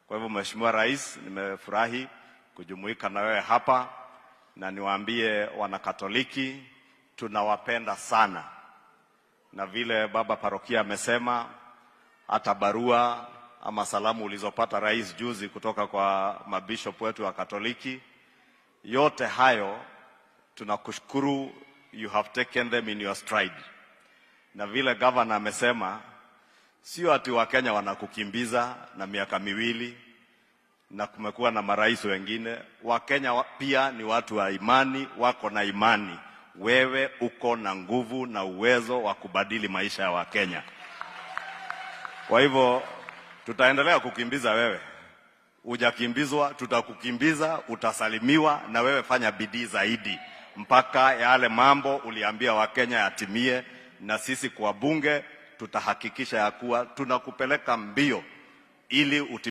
Kwa hivyo, Mheshimiwa Rais, nimefurahi kujumuika na wewe hapa na niwaambie Wanakatoliki tunawapenda sana, na vile baba parokia amesema, hata barua ama salamu ulizopata, Rais, juzi kutoka kwa mabishop wetu wa Katoliki, yote hayo tunakushukuru, you have taken them in your stride. Na vile governor amesema, sio ati Wakenya wanakukimbiza na miaka 2 na kumekuwa na marais wengine. Wakenya pia ni watu wa imani, wako na imani. Wewe uko na nguvu na uwezo wa kubadili maisha ya Wakenya. Kwa hivyo tutaendelea kukimbiza wewe. Hujakimbizwa, tutakukimbiza, utasalimiwa, na wewe fanya bidii zaidi mpaka yale mambo uliambia Wakenya yatimie, na sisi kwa bunge tutahakikisha ya kuwa tunakupeleka mbio ili uti